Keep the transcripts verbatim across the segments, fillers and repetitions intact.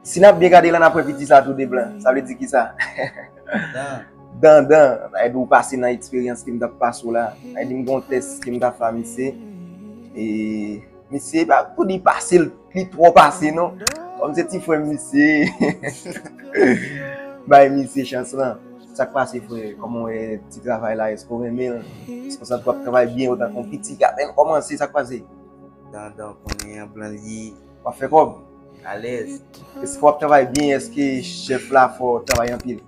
Si n ap byen gade la, n ap wè piti sa tou de blan. Sa vle di ki sa? Dandan, sa vle di ou pase nan eksperyans ke m t ap pase w la. Sa vle di m gen yon tès ke m t ap fè a misye. E misye, pa pou di pase l, li twò pase non. Kòm se ti frè misye. Bay misye chans lan. Sa k pase, frè? Kòman w wè ti travay la? Èske w renmen l? Èske w santi w ap travay byen otan ke yon piti k apèn kòmanse? Sa k pase? Dandan, konnen an blan li. W ap fè kòb? Alèz. Èske w ap travay byen? Èske chèf la fè w travay anpil?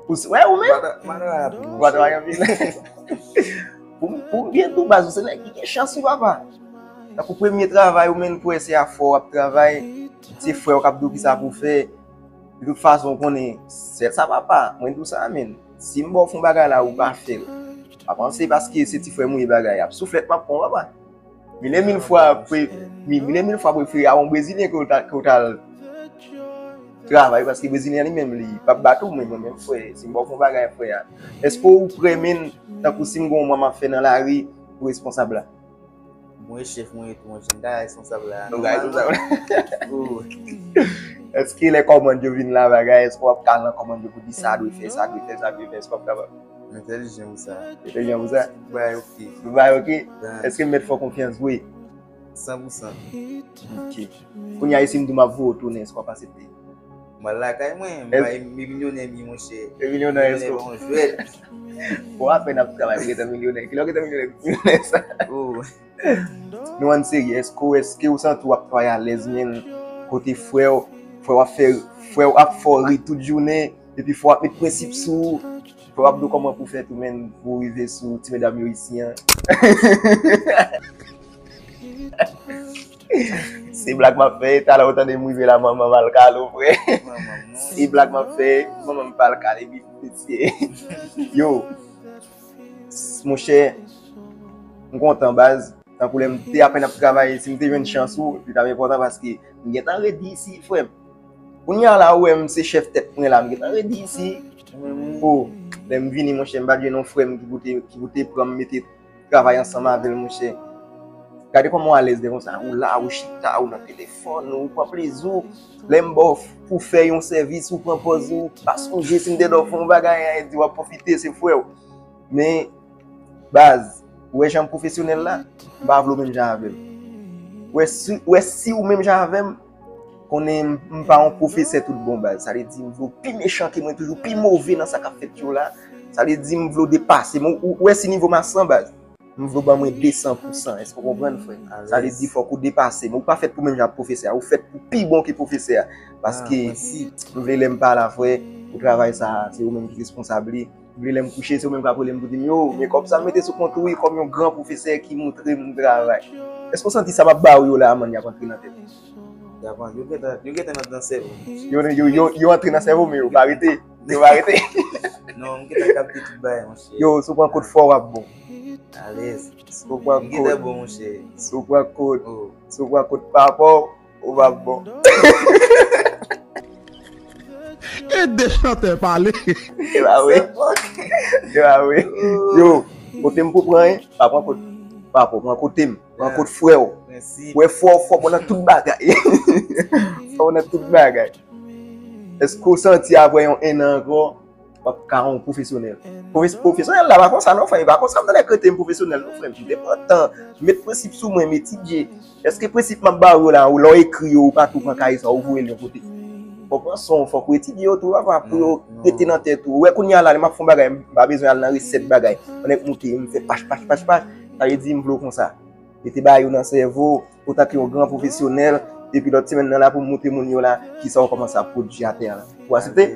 Ou s- wè, ou menm? Ou pa travay anpil. Pou pou byen tou baz, ou se nèg ki gen chans wi papa. Tankou premye travay ou menm, pou wè se afè w ap travay, se frè w k ap di w kisa pou w fè. De tout fason, ou konnen, sèl sa papa, mwen di w sa menm. Si m ba w fè yon bagay la, ou pa fè l, pa panse paske se ti frè m ou ye bagay, ap souflèt m ap pran w papa. Mil e mil fwa, pre- mi- mil e mil fwa prefere a yon Brezilyen ke w ta- ke w t al travay, paske Brezilyen li menm li p ap bat ou, men mwen menm frè, si m ba w fè yon bagay frè a, èske ou prè menm tankou si m gen yon mwa m ap fè nan lari pou responsab la? Mwen chèf mwen etou, mwen jen ta responsab la. Nou ka responsab la. Èske lè kòmand yo vin la bagay, èske w ap ka al nan kòmand yo pou di sa dwe fè, sa dwe fè, sa dwe fè, èske w ap kapab? Entèlijan pou sa. Entèlijan pou sa? Bay oke. Bay oke? Èske m mèt fè w konfyans vre? San pou san. Ok. Kounye a, e si m di w m ap voye w tounen, èske w ap aksepte? M al lakay mwen, m bay, m milyonè mi monchè. E milyonè, èske w pa yon jwèt? Bon, apèn ap travay pou gentan milyonè. Kilè w gentan milyonè, milyonè sa? Oh. Nou ann serye, èske w, èske w santi w ap travay alèz menm kote frè w, frè w ap fè, frè w ap fè w ri tout jounen, epi frè w ap met prensip sou ou, frè w ap di w kòman pou w fè tou menm pou w rive sou ti medam yo isi an? Se blag m ap fè, talè w tande m rive la, manman m al kale w, frè. Se blag m ap fè, manman m pa al kale, mesye. Yo, monchè, m kontan baz. Tankou lè m te apèn ap travay, si m te jwenn chans ou, li t ap enpòtan paske m gentan redi isi, frè m. Kounye a la, ou wè m se chèf tèt mwen la, m gentan redi isi. Oh, lè m vini, monchè, m pa t jwenn yon frè m ki pou te, ki pou te pran m mete travay ansanm avè l, monchè. Gade kòman w alèz de konsa. Ou la, ou chita, ou nan telefòn, ou pran plezi w. Lè m ba w pou fè yon sèvis, ou pran pòz ou, pa sonje si m te di w fè yon bagay, an, di w ap pwofite, se frè w. Men, baz, ou wè jan m pwofesyonèl la, m pa vle w menm jan avè m. Ou wè si, ou wè si ou menm jan avè m, konnen m, m pa yon pwofesè tout bon baz. Sa vle di m vle w pi mechan ke mwen toujou, pi move nan sa k ap fèt yo la. Sa vle di m vle w depase m. Ou, ou wè si nivo m a san baz. M vle w ban mwen de san pou san. Èske w konprann, frè? Sa vle di fòk ou depase m. Ou pa fèt pou menm jan ak pwofesè a. Ou fèt pou pi bon ke pwofesè a. Paske m vle lè m pa la, frè, pou travay sa a, se ou menm ki responsab li. M vle lè m kouche, se ou menm k ap rele m pou di m, yo, men kòb sa m mete sou kont ou wi, kòm yon gran pwofesè ki montre m travay. Èske w santi sa m ap ba ou yo la a, mann, y ap antre nan tèt ou? Y ap antre, yo gentan, yo gentan nan, nan sèvo m. Yo, yo, yo, yo antre nan sèvo, men yo pa rete. Yo pa rete. Non, m gentan kapte tout bagay, monchè. Yo, si w pran kout fò, w ap bon. Alèz. Si w pran kout, si w pran kout, si w pran kout pa fò, ou p ap bon. E de chantè pale. E pa vre. E pa vre. Yo, kote m pou pran, pa pran kote, pa pran, pran kote m. Pran kote frè w. Wè fò, fò bon nan tout bagay. Fò bon nan tout bagay. Èske w santi apre yon ennan ankò, w ap ka yon pwofesyonèl? Pwofes- pwofesyonèl la pa konsa non, frè m. E pa konsa m t annik rete m pwofesyonèl non, frè m. M te pran tan, m met prensip sou mwen, m etidye. Èske prensip m ap ba ou yo la, ou lè w ekri yo, ou pa tou pran kaye sa, ou voye l yon kote? Fòk w pran son, fòk ou etidye yo tou, papa, pou yo rete nan tèt ou. Ou wè kounye a la, lè m ap fè yon bagay, m pa bezwen al nan resèt bagay. Annik moute, m fè pach, pach, pach, pach. Sa vle di m vle w konsa. Mete bagay yo nan sèvo, otan ke yon gran pwofesyonèl, epi lòt semèn nan la pou m montre moun yo la, kisa w kòmanse ap pwodui atè a la. Ou aksepte?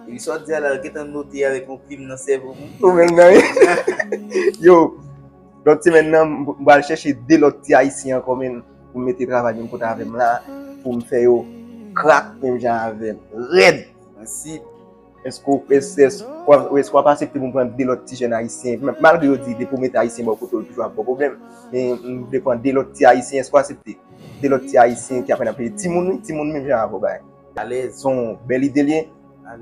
Epi sa w di a la, gentan note avèk yon plim nan sèvo m. Ou menm nan, wi. Yo, lòt semèn nan, m m pral chèche de lòt ti ayisyen ankò, menm, pou m mete travay menm kote avè m la, pou m fè yo krak menm jan avè m. Rèd! Ensi. Èske w, èske, èske w ap, èske w ap aksepte pou m pran de lòt ti jèn ayisyen? M- Malgre yo di depi w mete ayisyen bò kote w, li toujou ap ba w pwoblèm. Men m vle pran de lòt ti ayisyen, èske w aksepte? De lòt ti ayisyen ki apèn ap peye timoun, wi, timoun menm jan avè w bay. Alèz. Se yon bèl ide l ye.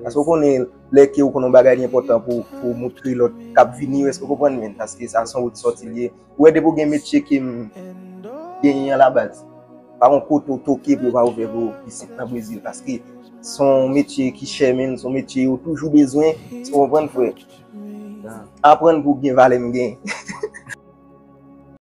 Paske w konnen, lè ke w konnen yon bagay li enpòtan pou, pou w montre lòt k ap vini yo, èske w konprann, menn? Paske sa se yon wout sòti l ye. Ou wè, depi w gen metye ke m genyen an la baz, Pa gen kote w toke pou yo pa ouvè pou pitit nan Brezil, paske se yon metye ki chè, men se yon metye yo toujou bezwen, ou konprann, frè? Aprann pou gen valè m gen.